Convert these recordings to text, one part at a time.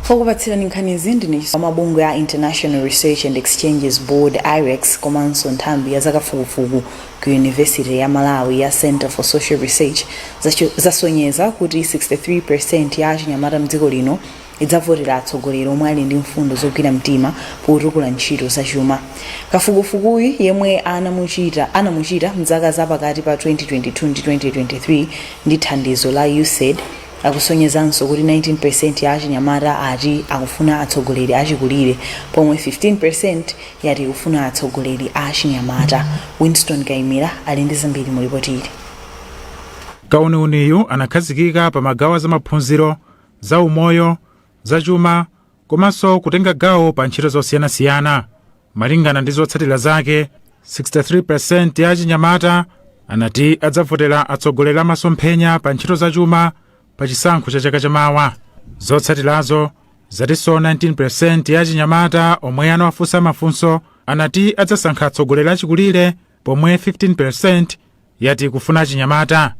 Okupatsirani nkhanizi ndine mabungwe a International Research and Exchanges Board, IREX, komanso nthambi ya zakafukufuku ku University ya Malawi ya Center for Social Research zasonyeza kuti 63% ya achinyamata mdziko lino idzavotera atsogoleri omwe ali ndi mfundo zogwira mtima potukula ntchito zachuma. Kafukufukuyu, yemwe anamuchita mzaka zapakati pa 2022 ndi 2023 ndi thandizo la USAID, akusonyezanso kuti 19% ya achinyamata ati akufuna atsogoleri achikulire, pomwe 15% yati ikufuna atsogoleri a achinyamata. Winston Kaimira ali ndi zambiri mu ripoti ili. Kauniuniyu anakhazikika pa magawo za maphunziro, za umoyo, zachuma komanso kutenga gawo pa ntchito zosiyanasiyana. Malingana ndi zotsatira zake, 63% ya achinyamata anati adzavotera atsogoleri amasomphenya pa ntchito zachuma pa chisankho cha chaka chamawa. Zotsatirazo zatinso 19% ya achinyamata omwe anawafunsa mafunso anati adzasankha atsogoleri achikulire, pomwe 15% yati kufuna achinyamata.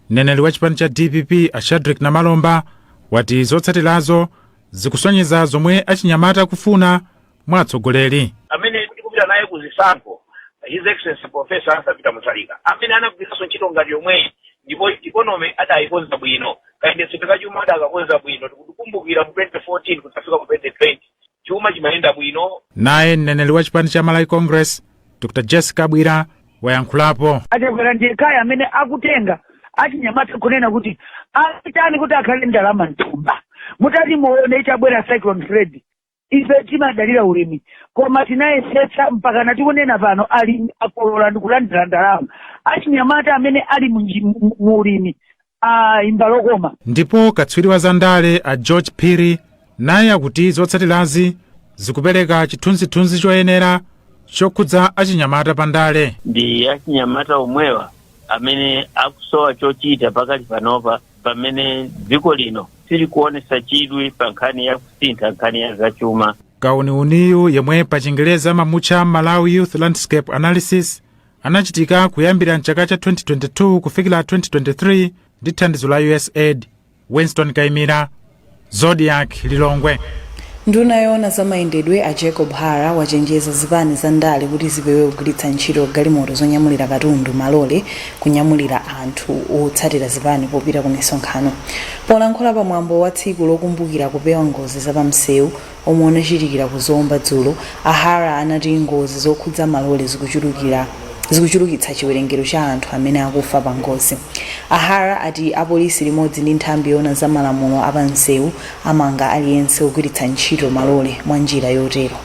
Mneneri wa chipani cha DPP, a Shadrick Namalomba, wati zotsatirazo zikusonyeza zomwe achinyamata akufuna mwa atsogoleri. Amene tikupita naye ku zisankho, His Excellency Professor Arthur Peter Mutharika, amene anagwiranso ntchito ngati yomweyi ndipo economy adayikonza bwino, kayendetsedwe ka chuma adakakonza bwino. Tikukumbukira mu 2014 kudzafika mu 2020 chuma chimayenda bwino. Naye mneneri wa chipani cha Malawi Congress, Dr Jessica Bwira, wayankhulapo. Achakwera ndiye kaya amene akutenga achinyamata kunena kuti atani kuti akhale ndalama mthumba. Mutati muone, itabwera Cyclone Freddy, ife timadalira ulimi, koma tinayesetsa mpakana tikunena pano alimi akolola ndi kulandira ndalama. Achinyamata amene ali mu ulimi ayimba lokoma. Ndipo katswiri wa zandale a George Phiri naye akuti zotsatirazi zikupereka chithunzithunzi choyenera chokhudza achinyamata pa ndale. Ndi achinyamata omwewa amene akusowa chochita pakali panopa, pamene dziko lino silikuonesa chidwi pa nkhani ya kusintha nkhani ya zachuma. Kauniuniyu, yemwe pa Chingereza amamutcha Malawi Youth Landscape Analysis, anachitika kuyambira mchaka cha 2022 kufikira 2023 ndi thandizo la USAID. Winston Kaimira, Zodiak, Lilongwe. Nduna yoona za mayendedwe a Jacob Hara wachenjeza zipani za ndale kuti zipewe kugwiritsa ntchito galimoto zonyamulira katundu, malole, kunyamulira anthu otsatira zipani popita ku misonkhano. Polankhula pamwambo wa tsiku lokumbukira kupewa ngozi zapamsewu omwe unachitikira ku Zomba dzulo, a Hara anati ngozi zokhudza malole zikuchulukitsa chiwerengero cha anthu amene akufa pa ngozi. A Hara ati apolisi limodzi ndi nthambi yoona za malamulo apamsewu amanga aliyense ogwiritsa ntchito malole mwa njira yotero.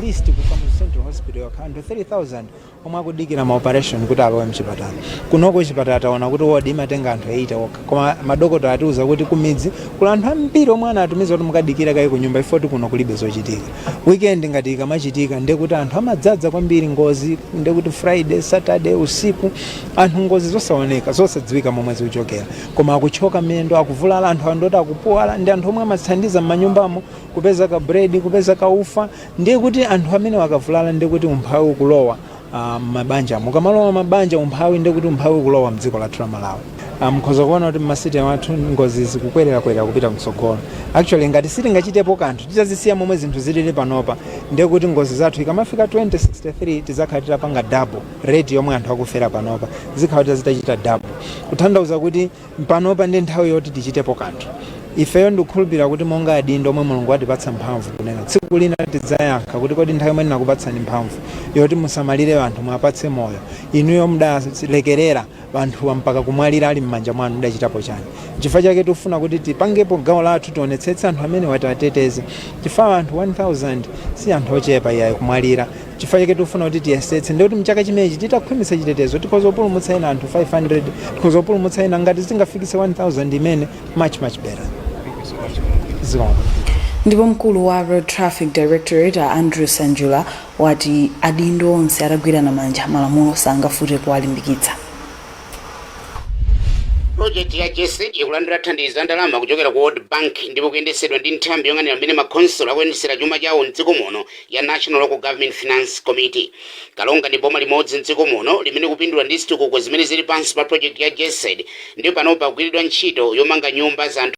List ku Kamuzu Central Hospital yakhala anthu 3000 omwe akudikira ma operation kuti alowe mchipatala. Kunoko chipatala taona kuti ward imatenga anthu 80 okha, koma madokotala atiuza kuti kumidzi kuli anthu ambiri omwe anatumiza kuti mukadikira kaye ku nyumba ifoti kuno kulibe zochitika. Weekend ngati ikamachitika, ndekuti anthu amadzaza kwambiri, ngozi, ndekuti Friday, Saturday usiku anthu ngozi zosaoneka, zosadziwika momwe zikuchokera, koma akuchoka miyendo, akuvulala anthu, andoti akupuwala, ndi anthu omwe amathandiza m'manyumbamo kupeza ka bread, kupeza kaufa. Ndiye kuti anthu amene wakavulala, ndiye kuti umphawi ukulowa mabanja. Mukamalowa mabanja umphawi, ndiye kuti umphawi ukulowa mdziko lathu la Malawi. Mukhoza kuona kuti mma city wathu ngozi zikukwererakwera kupita mtsogolo. Actually, ngati sitingachitepo kanthu, titazisiya momwe zinthu zilili panopa, ndiye kuti ngozi zathu ikamafika 2063 tizakhala titapanga double rate yomwe anthu akufera panopa, zikhala zitachita double. Kutanthauza kuti panopa ndi nthawi yoti tichitepo kanthu. Ifeyo ndikukhulupirira kuti monga adindo omwe Mulungu atipatsa mphamvu, kunena tsiku lina tidzayankha kuti kodi nthawi yomwe ndinakupatsani mphamvu yoti musamalire anthu, mwapatse moyo, inuyo mudalekerera anthuwa mpaka kumwalira ali m'manja mwanu, mudachitapo chani? Chifukwa chake tikufuna kuti tipangepo gawo lathu, tionetsetse anthu amene watiateteze, chifukwa anthu 1000 si anthu ochepa iyayi kumwalira. Chifukwa chake tikufuna kuti tiyesetse, ndikuti mchaka chimenechi titakhwimitsa chitetezo tikhoza kupulumutsa ena anthu 500, tikhoza kupulumutsa ena. Ngati zingafikise 1000 imene, much much better. Zikomo. Ndipo mkulu wa Road Traffic Directorate, a Andrew Sanjula, wati adindo onse atagwirana manja, malamulo sangafute kuwalimbikitsa. Project ya GESD ikulandira thandizo la ndalama kuchokera ku World Bank ndipo kuyendetsedwa ndi nthambi yoyang'anira mmene makhonsolo akuyendetsera chuma chawo mdziko muno ya National Local Government Finance Committee. Karonga ndi boma limodzi mdziko muno limene kupindula ndi zitukuko zimene zili pansi pa project ya GESD, ndipo panopa kugwiridwa ntchito yomanga nyumba za anthu.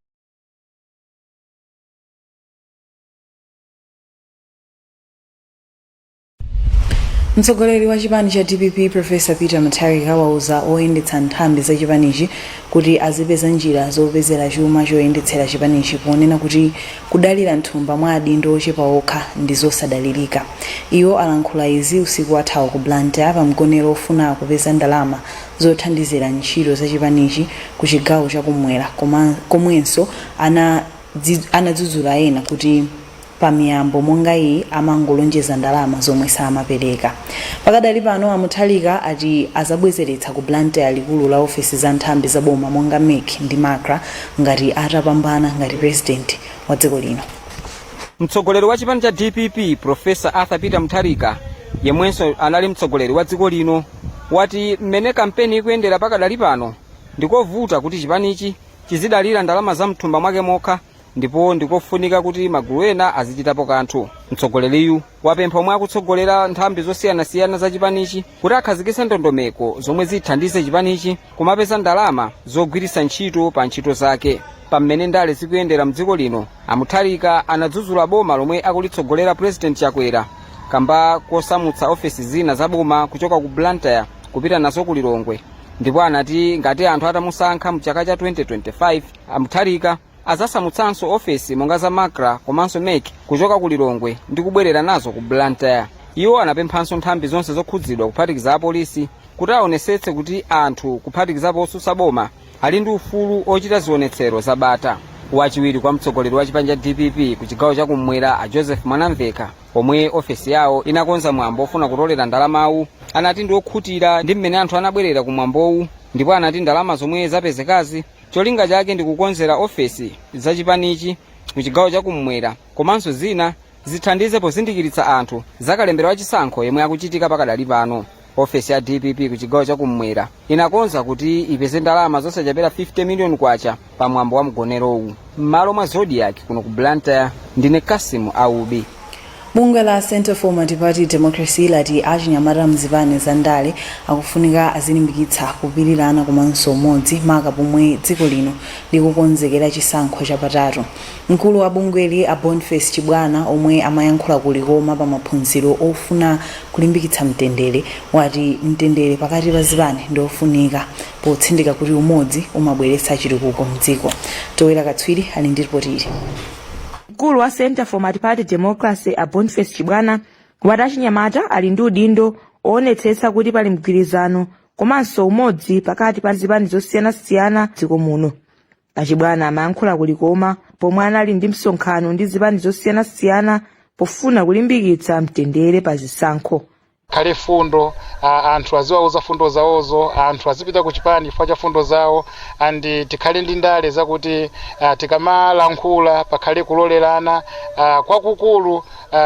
Mtsogoleri wa chipani cha DPP, Professor Peter Mutharika, wauza oyendetsa nthambi za chipanichi kuti azipeza njira zopezera chuma choyendetsera chipanichi, ponena kuti kudalira mthumba mwa adindo ochepa okha ndi zosadalirika. Iwo alankhula izi usiku wathawu ku Blantyre pa mgonero ofuna kupeza ndalama zothandizira ntchito za chipanichi ku chigawo chakumwera, komwenso anadzudzula ena kuti pamiyambo monga iyi amangolonjeza ndalama zomwe samapereka. Pakadali pano, a Mutharika ati azabwezeretsa ku Blantyre likulu la ofesi za nthambi za boma monga MEC ndi MACRA ngati atapambana ngati president wa dziko lino. Mtsogoleri wa chipani cha DPP, Professor Arthur Peter Mutharika, yemwenso anali mtsogoleri wa dziko lino, wati mmene kampeni ikuyendera pakadali pano ndikovuta kuti chipanichi chizidalira ndalama za mthumba mwake mokha, ndipo ndikofunika kuti magulu ena azichitapo kanthu. Mtsogoleriyu wapempha omwe akutsogolera nthambi zosiyanasiyana za chipanichi kuti akhazikitse ndondomeko zomwe zithandize chipanichi kumapeza ndalama zogwiritsa ntchito pa ntchito zake. Pamene ndale zikuyendera mdziko lino, a Mutharika anadzudzula boma lomwe akulitsogolera President Chakwera kamba kosamutsa ofesi zina za boma kuchoka ku Blantyre kupita nazo ku Lilongwe, ndipo anati ngati anthu atamusankha mchaka cha 2025, a Mutharika azasamutsanso ofesi monga za MACRA komanso MEC kuchoka ku Lilongwe ndi kubwerera nazo ku Blantyre. Iwo anapemphanso nthambi zonse zokhudzidwa, kuphatikiza apolisi, kuti aonesetse kuti anthu, kuphatikizapo otsutsa boma, ali ndi ufulu ochita zionetsero zabata. Wachiwiri kwa mtsogoleri wa chipani cha DPP ku chigawo chakummwera, a Joseph Mwanamveka, omwe ofesi yawo inakonza mwambo ofuna kutolera ndalamawu, anati ndi okhutira ndi mmene anthu anabwerera ku mwambowu, ndipo anati ndalama zomwe zapezekazi cholinga chake ndi kukonzera ofesi za chipanichi ku chigawo chakummwera, komanso zina zithandize pozindikiritsa anthu za kalembera wa chisankho yemwe akuchitika pakadali pano. Ofesi ya DPP ku chigawo chakummwera inakonza kuti ipeze ndalama zosachepera 50 miliyoni kwacha pa mwambo wa mgonerowu. M'malo mwa Zodiak, kuno ku Blantyre, ndine Kasimu Aubi. Bungwe la Center for Multiparty Democracy lati achinyamata mzipani za ndale akufunika azilimbikitsa kupirirana komanso umodzi, maka pomwe dziko lino likukonzekera chisankho chapatatu. Mkulu wa bungweli, a Boniface Chibwana, omwe amayankhula ku Likoma pa maphunziro ofuna kulimbikitsa mtendere, wati mtendere pakati pa zipani ndi ofunika, potsindika kuti umodzi umabweretsa chitukuko mdziko. Towera Katswiri ali ndi ripoti ili. Mkulu wa Center for Multiparty Democracy, a Boniface Chibwana, wati achinyamata ali ndi udindo oonetsetsa kuti pali mgwirizano komanso umodzi pakati pa zipani zosiyanasiyana dziko muno. Achibwana amayankhula ku Likoma pomwe anali ndi msonkhano ndi zipani zosiyanasiyana pofuna kulimbikitsa mtendere pa zisankho. Khale fundo, anthu aziwauza fundo zawozo, anthu azipita ku chipani chifukwa cha fundo zawo, and tikhale ndi ndale zakuti tikamalankhula pakhale kulolerana kwakukulu,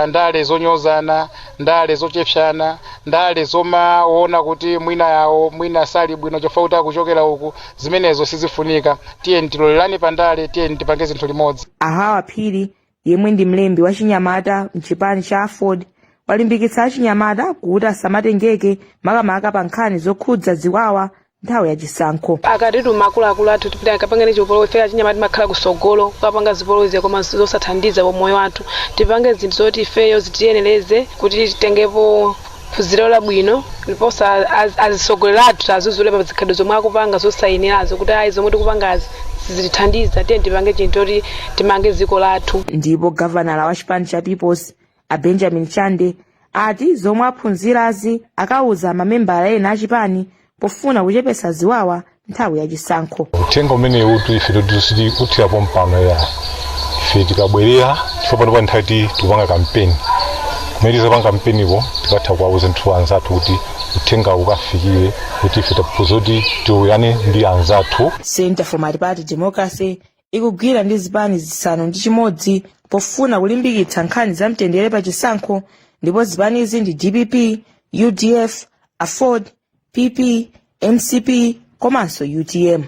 ndale zonyozana, ndale zochepsana, ndale zomaona kuti mwina yawo mwina sali bwino chifukwa kuti akuchokera uku, zimenezo sizifunika. Tiyeni tilolerane pa ndale, tiyeni tipange zinthu limodzi. Ahawa Phiri, yemwe ndi mlembi wa chinyamata mchipani cha AFORD, walimbikitsa achinyamata kuti asamatengeke, makamaka pa nkhani zokhudza ziwawa nthawi ya chisankho. Akatituma akuluakulu athu tipita kapangane chipolowe, ife achinyamata timakhala kusogolo kukapanga zipolowe, koma zosathandiza pa moyo wathu. Tipange zinthu zoti ifeyo zitiyenereze kuti titengepo phunziro labwino, ndiponso azitsogoleri athu azuzule pa zikhalidwe zomwe akupanga zosayenerazo, kuti ayi, zomwe tikupangazi sizitithandiza, tiye tipange chinthu choti timange dziko lathu. Ndipo gavanala wa chipani cha Peoples, a Benjamin Chande, ati zomwe aphunzirazi akauza mamembala ena achipani pofuna kuchepetsa ziwawa nthawi ya chisankho. Uthenga umenewu kuti ife tikuthirapo mpano ya ife tikabwerera, chifukwa pano pa nthawi tikupanga kampeni, kumene tizapanga kampeniko tikatha kuwauza anthu anzathu kuti uthenga ukafikire kuti ife taphunzira kuti tilolerane ndi anzathu. Center for Multiparty Democracy ikugwira ndi zipani 6 pofuna kulimbikitsa nkhani za mtendere pa chisankho, ndipo zipanizi ndi DPP, UDF, AFORD, PP, MCP komanso UTM.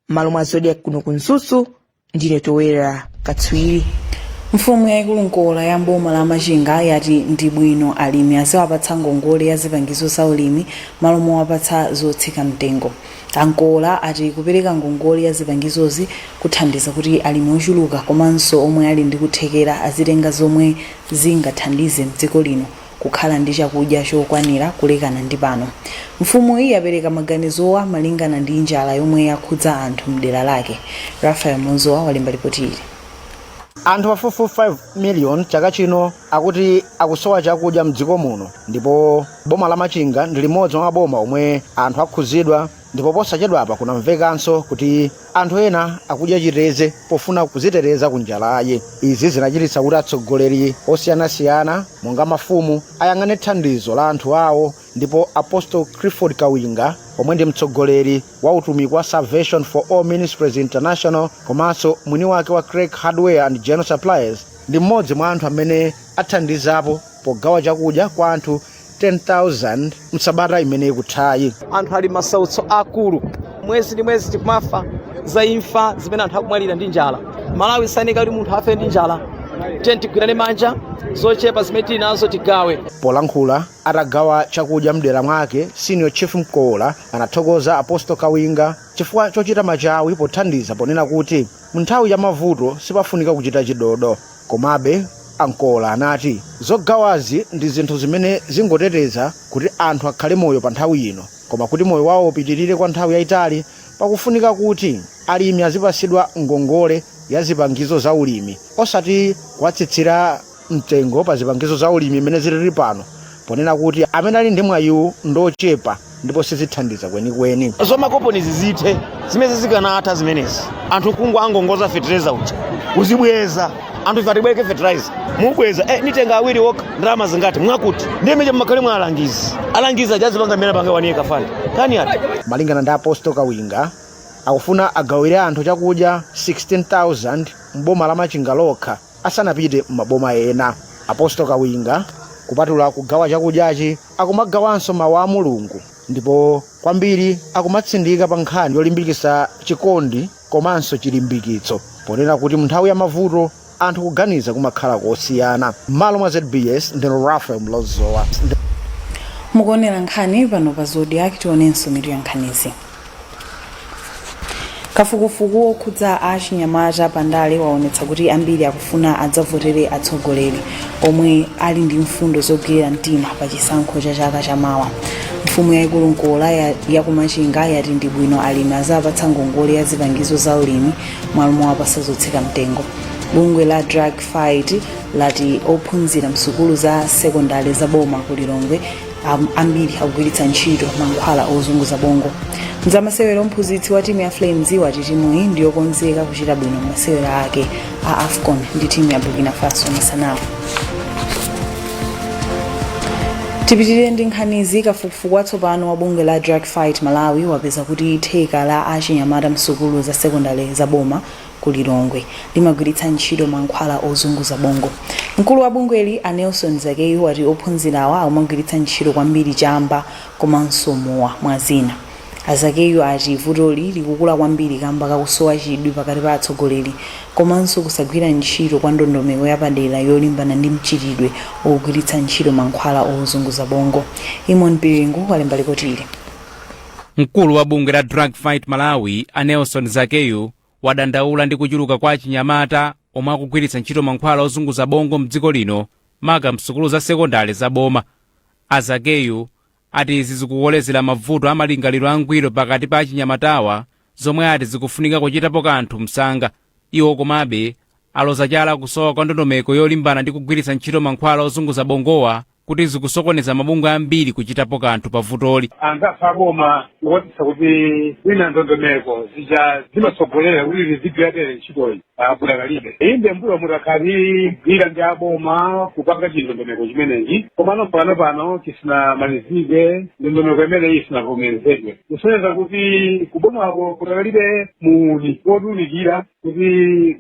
M'malo mwa Zodiak, kuno ku Mzuzu, ndine Towera Katswiri. Mfumu yayikulu Nkola ya mboma la Machinga yati ndi bwino alimi aziwapatsa ngongole ya zipangizo za ulimi malo mowapatsa zotsika mtengo. A Nkola ati kupereka ngongole ya zipangizozi kuthandiza kuti alimi ochuluka komanso omwe ali ndi kuthekera azitenga, zomwe zingathandize mdziko lino. kukhala ndi chakudya chokwanira kulekana ndi pano. Mfumuyi yapereka maganizowa malingana ndi njala yomwe yakhudza anthu mdera lake. Rafael Mozowa walemba ripoti ili. Anthu pafupifupi 5 million chaka chino akuti akusowa chakudya mdziko muno, ndipo boma la Machinga ndi limodzi mwa maboma omwe anthu akhuzidwa, ndipo posachedwapa kunamvekanso kuti anthu ena akudya chiteze pofuna kuziteteza ku njalayi. Izi zinachititsa kuti atsogoleri osiyanasiyana monga mafumu ayang'ane thandizo la anthu awo, ndipo Apostle Clifford Kawinga, omwe ndi mtsogoleri wa utumiki wa Salvation for All Ministries International komanso mwini wake wa Craig Hardware and General Supplies, ndi mmodzi mwa anthu amene athandizapo pogawa chakudya kwa anthu 10,000 msabata imene ikuthayi. Anthu ali masautso akulu, mwezi ndi mwezi tikumafa za imfa zimene anthu akumwalira ndi njala. Malawi sanika kuti munthu afe ndi njala. Tiye tigwirane manja, zochepa zimene tili nazo tigawe. Polankhula atagawa chakudya mdera mwake, Senior Chief Mkola anathokoza Apostle Kawinga chifukwa chochita machawi pothandiza, ponena kuti mu nthawi ya mavuto sipafunika kuchita chidodo. Komabe Ankola anati zogawazi ndi zinthu zimene zingoteteza kuti anthu akhale moyo pa nthawi ino, koma kuti moyo wawo upitirire kwa nthawi yayitali pakufunika kuti alimi azipasidwa ngongole ya zipangizo za ulimi, osati kuwatsitsira mtengo pa zipangizo za ulimi imene zilili pano, ponena kuti amene ali ndi mwayiwu ndochepa ndipo sizithandiza kwenikweni. Zomakoponizi zithe, zimene zikanatha zimenezi, anthu kungu angongoza fetereza uja uzibweza. Anthu ife atibwereke fertilizer mubweza, nitenga awiri okha, ndalama zingati mwakuti ndiye meja mmakhale mwa alangizi, alangizi ajazipanga mmene apanga waniye kafani kani ati. Malingana ndi Apostle Kawinga, akufuna agawire anthu chakudya 16,000 m'boma la Machinga lokha asanapite m'maboma ena. Apostle Kawinga, kupatula kugawa chakudyachi, akumagawanso mawu a Mulungu, ndipo kwambiri akumatsindika pa nkhani yolimbikitsa chikondi komanso chilimbikitso, ponena kuti mu nthawi ya mavuto anthu kuganiza kumakhala kosiyana. M'malo mwa ZBS, ndine Rafael Mlozowa. Mukuonera nkhani pano pa Zodiak. Tionenso mitu ya nkhanizi. Kafukufuku wokhudza achinyamata pandale waonetsa kuti ambiri akufuna adzavotere atsogoleri omwe ali ndi mfundo zogwirira mtima pa chisankho cha chaka chamawa. Mfumu yayikulu Nkola ya kumachinga yati ndi bwino alimi azapatsa ngongole ya zipangizo za ulimi mwalo mowapasa zotsika mtengo. Bungwe la Drug Fight lati ophunzira msukulu za sekondale za boma ku Lilongwe ambiri akugwiritsa ntchito mankhwala ozunguza bongo. Mzamasewero, mphunzitsi wa timu ya Flames wati timuyi ndiyokonzeka kuchita bwino m'masewero ake a AFCON ndi timu ya Burkina Faso masanawa. Tipitirire ndi nkhanizi. Kafukufuku watsopano wa bungwe la Drug Fight Malawi wapeza kuti theka la achinyamata msukulu za sekondale za boma ku Lilongwe limagwiritsa ntchito mankhwala ozunguza bongo. Mkulu wa bungweli, a Nelson Zakeyu, wati ophunzirawa akumagwiritsa ntchito kwambiri chamba komanso mowa, mwa zina. A Zakeyu ati vutoli likukula kwambiri kamba kakusowa chidwi pakati pa atsogoleri komanso kusagwira ntchito kwa ndondomeko yapadera yolimbana ndi mchitidwe wogwiritsa ntchito mankhwala ozunguza bongo. Imon Piringu walemba lipoti ili. Mkulu wa bungwe la Drug Fight Malawi, a Nelson Zakeyu, wadandaula ndi kuchuluka kwa achinyamata omwe akugwiritsa ntchito mankhwala ozunguza bongo mdziko lino, maka msukulu za sekondale za boma. A Zakeyu ati izi zikukolezera mavuto a malingaliro angwiro pakati pa achinyamatawa, zomwe ati zikufunika kuchitapo kanthu msanga. Iwo komabe aloza chala kusowa kwa ndondomeko yolimbana ndi kugwiritsa ntchito mankhwala ozunguza bongowa kuti zikusokoneza mabungwe ambiri kuchitapo kanthu pa vutoli. Anzathu aboma kuonetsa kuti mwina ndondomeko zija zimatsogolera kuti lizigwira ntchitoyi abudakalibe. Inde, mbuyo mutakhali ndi aboma kupanga chindondomeko chimenechi, komano pano chisinamalizike, ndondomeko imeneyi isinavomerezedwe, kusonyeza kuti kubomako kudakalibe muuni wotiunikira kuti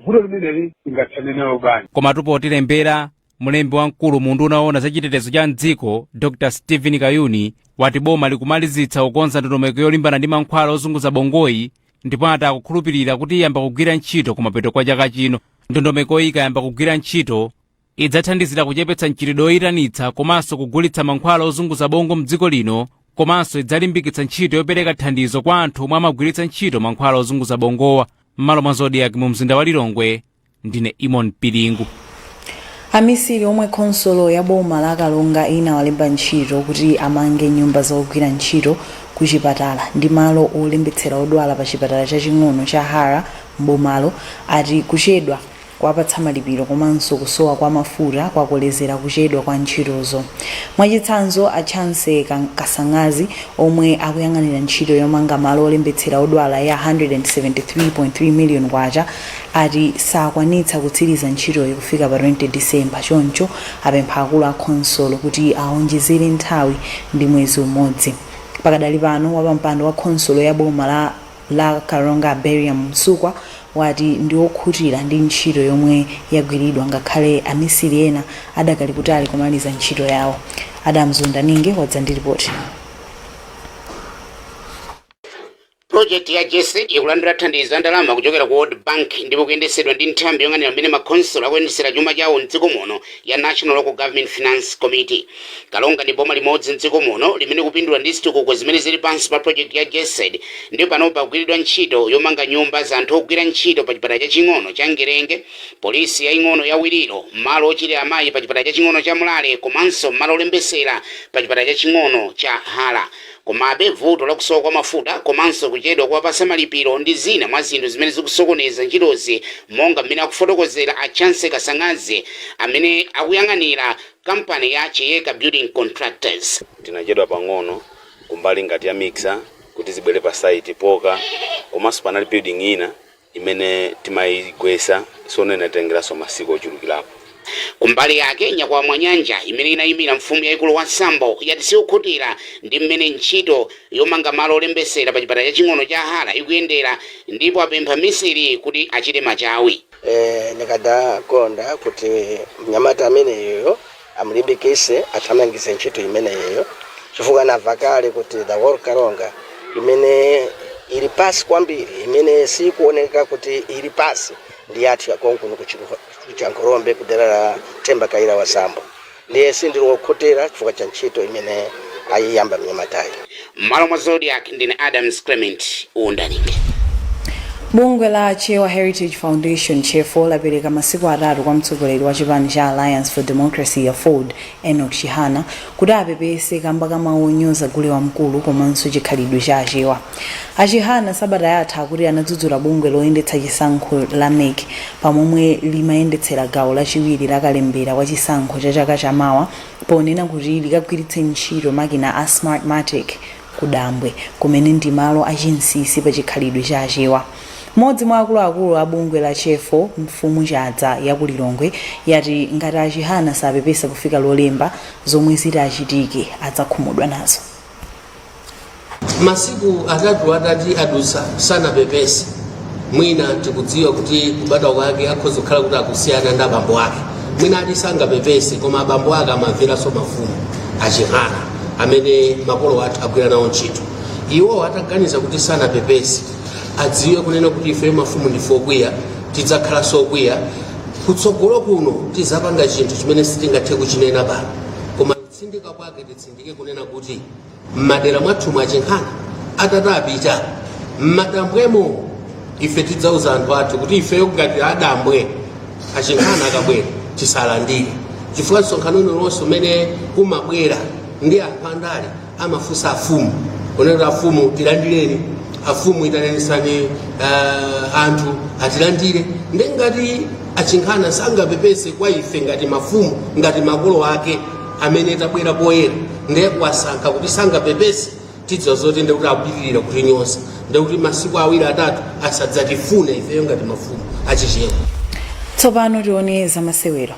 vuto limeneli tingathane nalo bwanji. Komatu potilembera, mlembi wamkulu mu unduna woona za chitetezo cha mdziko, Dr Stephen Kayuni, wati boma likumalizitsa kukonza ndondomeko yolimbana ndi mankhwala ozunguza bongoyi, ndipo ati akukhulupirira kuti iyamba kugwira ntchito kumapeto kwa chaka chino. Ndondomekoyi ikayamba kugwira ntchito idzathandizira kuchepetsa mchitidwe oyitanitsa komanso kugulitsa mankhwala ozunguza bongo mdziko lino, komanso idzalimbikitsa ntchito yopereka thandizo kwa anthu omwe amagwiritsa ntchito mankhwala ozunguza bongowa. M'malo mwa Zodiak mu mzinda wa Lilongwe, ndine Imon Piringu. Amisiri omwe khonsolo ya boma la Karonga inawalemba ntchito kuti amange nyumba zogwira ntchito ku chipatala ndi malo olembetsera odwala pa chipatala chaching'ono cha Hara m'bomalo ati kuchedwa kuwapatsa malipiro komanso kusowa kwa mafuta kwakolezera kuchedwa kwa ntchitozo. Mwachitsanzo, a Chance Kasang'azi omwe akuyang'anira ntchito yomanga malo olembetsera odwala ya K173.3 million ati sakwanitsa kutsiriza ntchitoyi kufika pa 20 December choncho apempha akulu a khonsolo kuti aonjezere nthawi ndi mwezi umodzi. Pakadali pano, wapampando wa khonsolo ya boma la Karonga Beriam Msukwa wati ndi okhutira ndi ntchito yomwe yagwiridwa ngakhale amisiri ena adakali kutali kumaliza ntchito yawo. Adams Undaninge wadza ndi ripoti. Project ya GESD ikulandira thandizo la ndalama kuchokera ku World Bank ndipo kuyendetsedwa ndi nthambi yoyang'anira mmene makhonsolo akuyendetsera chuma chawo mdziko muno ya National Local Government Finance Committee. Karonga ndi boma limodzi mdziko muno limene kupindula ndi zitukuko zimene zili pansi pa project ya GESD ndipo panopa pakugwiridwa ntchito yomanga nyumba za anthu ogwira ntchito pa chipatala chaching'ono cha Ngerenge, polisi yaing'ono ya Wiriro, malo ochilira amayi pa chipatala chaching'ono cha Mulale komanso malo olembesera pa chipatala chaching'ono cha Hala. Komabe vuto la kusowa kwa mafuta komanso kuchedwa kuwapatsa malipiro ndi zina mwa zinthu zimene zikusokoneza ntchitozi monga mmene akufotokozera a Chance Kasang'azi amene akuyang'anira kampani ya Chiyeka Building Contractors. Tinachedwa pang'ono kumbali ngati ya mixer kuti zibwere pa site poka, komanso panali building ina imene timayigwesa, sono inatengeranso masiku ochulukirapo. Kumbali yake, Nyakwawa Mwanyanja imene inayimira mfumu yayikulu wa Sambo yati siyokhutira ndi mmene ntchito yomanga malo olembesera pa chipatala chaching'ono cha Hala ikuyendera ndipo apempha misiri kuti achite machawi. Nikadakonda kuti mnyamata ameneyoyo amulimbikise athamangise ntchito imeneyoyo, chifukwa namva kale kuti the whole Karonga imene ili pasi kwambiri, imene sikuoneka kuti ili pasi, ndi yathu yakonkuno ku Chankolombe kudera la Themba Kaira wa Sambo. Ndiye sindili wokhutira chifukwa cha ntchito imene ayiyamba mnyamatayo. M'malo mwa Zodiak, ndine Adams Clement Undaninge. Bungwe la Chewa Heritage Foundation, CHEFO, lapereka masiku 3 kwa mtsogoleri wa chipani cha Alliance for Democracy, AFORD, Enoch Chihana kuti apepese kamba ka mawu onyoza gule wamkulu komanso chikhalidwe cha Achewa. A Chihana sabata yatha akuti anadzudzula bungwe loyendetsa chisankho la MEC pamomwe limayendetsera gawo lachiwiri la kalembera wa chisankho cha chaka chamawa ponena kuti likagwiritse ntchito makina a Smartmatic ku Dambwe kumene ndi malo achinsinsi pa chikhalidwe cha Achewa. Mmodzi mwa akuluakulu a bungwe la CHEFO, Mfumu Chadza ya ku Lilongwe, yati ngati a Chihana sapepesa kufika Lolemba, zomwe zitachitike adzakhumudwa nazo. Masiku 3 atati adutsa sanapepese, mwina tikudziwa kuti kubadwa kwake akhoza kukhala kuti akusiyana ndi abambo ake, mwina ati sangapepese, koma abambo ake amamveranso mafumu a Chihana amene makolo athu agwira nawo ntchito. Iwo ataganiza kuti sanapepese, adziwe kunena kuti ife mafumu ndife okwiya, tidzakhalanso okwiya kutsogolo kuno, tizapanga chinthu chimene sitingathe kuchinena pano, koma kutsindika kwake titsindike kunena kuti m'madera mwathumu a Chihana atati apita m'madambwemo, ife tidzauza anthu athu kuti ifeyo ngati adambwe, a Chihana akabwera tisalandire, chifukwa msonkhano uliwonse umene umabwera ndi anthu andale amafunsa afumu kunena kuti afumu tilandireni, afumu itanenesani anthu atilandire. Ndi ngati a Chihana sangapepese kwa ife ngati mafumu, ngati makolo ake amene tabwera poyera, ndiye wasankha kuti sangapepese, tidziwa zoti ndikuti akupitirira kutinyoza, ndikuti masiku 2 3 asadzatifune ifeyo ngati mafumu achichewa. Tsopano tione zamasewero.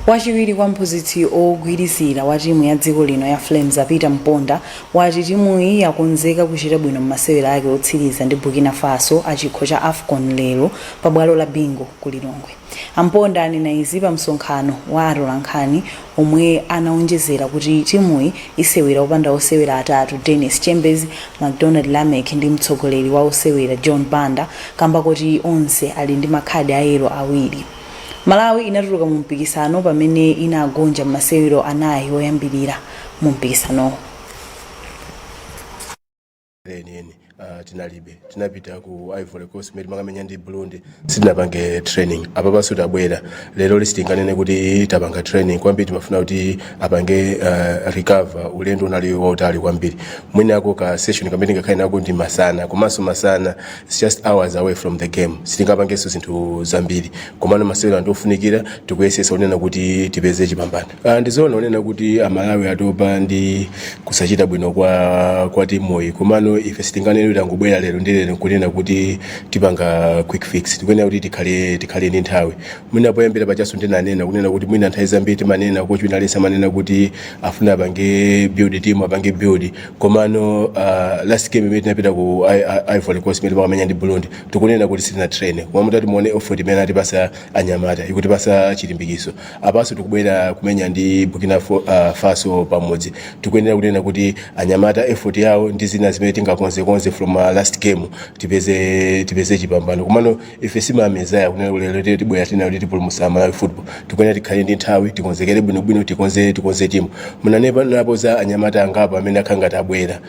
Wachiwiri kwa mphunzitsi ogwirizira wa timu ya dziko lino ya Flames, Peter Mponda, wati timuyi yakonzeka kuchita bwino m'masewera ake otsiriza ndi Burkina Faso a chikho cha AFCON lero pa bwalo la Bingu ku Lilongwe. A Mponda anena izi pa msonkhano wa atolankhani omwe anaonjezera kuti timuyi isewera opanda osewera atatu, Dennis Chembezi, Macdonald Lameck ndi mtsogoleri wa osewera John Banda, kamba koti onse ali ndi makhadi a yelo awiri. Malawi inatuluka mu mpikisano pamene inagonja m'masewero anayi oyambirira mu mpikisanowo. Enieni tinalibe, tinapita ku Ivory Coast mmene timakamenya ndi Burundi, sitinapange training. Apapanso tabwera lero, sitinganene kuti tapanga training kwambiri. Timafuna kuti apange recover, ulendo unali wautali kwambiri. Mwinako ka session kamene tingakhale nako ndi masana, komanso masana it's just hours away from the game, sitingapangenso zinthu zambiri. Komano masewero andiofunikira, tikuyesesa kunena kuti tipeze chipambano. Ndizoona kunena kuti Amalawi atopa ndi kusachita bwino kwa timuyi, komano ife sitinganene kuti angobwera lero ndi lero nkunena kuti tipanga quick fix. Tikuyenera kuti tikhale ndi nthawi. Mwina poyambira pachaso ndinanena kunena kuti mwina nthawi zambiri timanena, coach wina aliyense amanena kuti afuna apange build team, apange build, komano last game imene tinapita ku Ivory Coast imene timakamenya ndi Burundi, tikunena kuti sitina train, koma mutati muone effort imene atipasa anyamata, ikutipasa chilimbikiso. Apanso tikubwera kumenya ndi Burkina Faso pamodzi, tikuyenera kunena kuti anyamata effort yawo ndi zina zimene tingakonzekonze from last game, tipeze chipambano. Komano ife simamezaya kunena kuti lero tibwera tina kuti tipulumutsa Malawi football. Tikuyenera tikhale ndi nthawi, tikonzekere bwinobwino, tikonze timu. Munanepa napo za anyamata angapo amene akhala ngati abwera.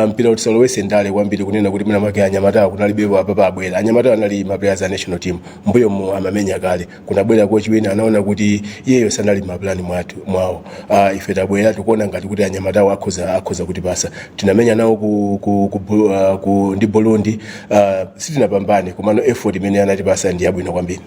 Mpira tisalowese ndale kwambiri, kunena kuti mwina mwake anyamata kunalibepo, apapa abwera. Anyamata anali ma players a national team mbuyo mu, amamenya kale. Kunabwera coach wina, anaona kuti iyeyo sanali mapulani mwathu mwawo. Ife tabwera, tikuona ngati kuti anyamatawo akhoza kutipasa. Tinamenya nawo ku ndi Burundi, sitinapambane, komano effort imene anatipasa ndi yabwino kwambiri.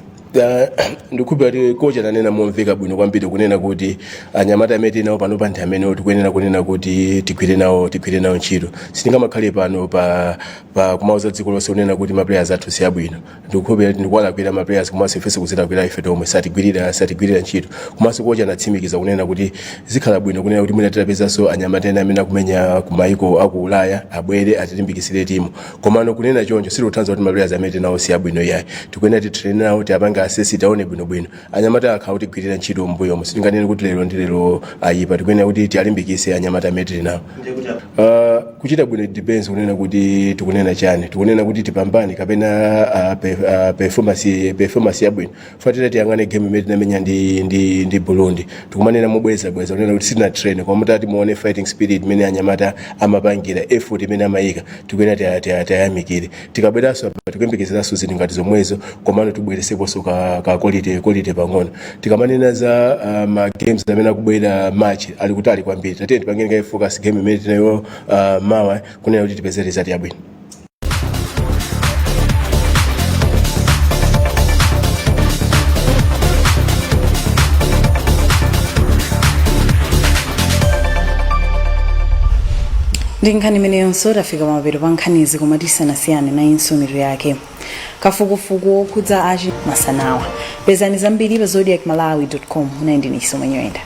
Ndikukhulupirira kuti coach ananena momveka bwino kwambiri kunena kuti anyamata amene tili nawo panopa ndi amene tikuyenera kunena kuti tigwire nawo ntchito. Sitingamakhale pano pa kumauza dziko lonse kunena kuti ma players athu si abwino. Ndikukhulupirira kuti ndikuwalakwira ma players, komanso ifenso kuzilakwira ife tomwe, satigwirira ntchito. Komanso coach anatsimikiza kunena kuti zikhala bwino kunena kuti mwina titapezanso anyamata ena amene akumenya ku maiko aku Ulaya, abwere atilimbikitsire timu. Komano kunena choncho sikuthandiza kuti ma players amene tinawo si abwino, iyayi. Tikuyenera titrain nawo, tiapange assess, taone bwinobwino. Anyamata akhala kutigwirira ntchito mbuyomo, sitinganene kuti lero ndi lero ayipa. Tikuyenera kuti tialimbikise anyamata amene tili nawo. Kuchita bwino, it depends kunena kuti tikunena chani. Tikunena kuti tipambane kapena performance yabwino? Fatira tiyang'ane game imene tinamenya ndi Burundi, tikumanena mobwezabweza kunena kuti sitina train, koma mutati muone fighting spirit imene anyamata amapangira, effort imene amayika, tikuyenera tiyayamikire. Tikabweranso apa, tikuyembekezeranso zinthu ngati zomwezo, komano tibwereseponso ka quality pang'ono. Tikamanena za ma games amene akubwera match ali kutali kwambiri, tatiye tipangeni kaye focus game imene tinayo mawa, kunena kuti tipeze result yabwino. Ndi nkhani imeneyonso tafika pamapeto pa nkhanizi, koma tisanasiyane nayinso mitu yake. Kafukufuku wokhudza achi masanawa. Pezani zambiri pa zodiakmalawi.com. Munali ndine Chisomo Nyoyenda.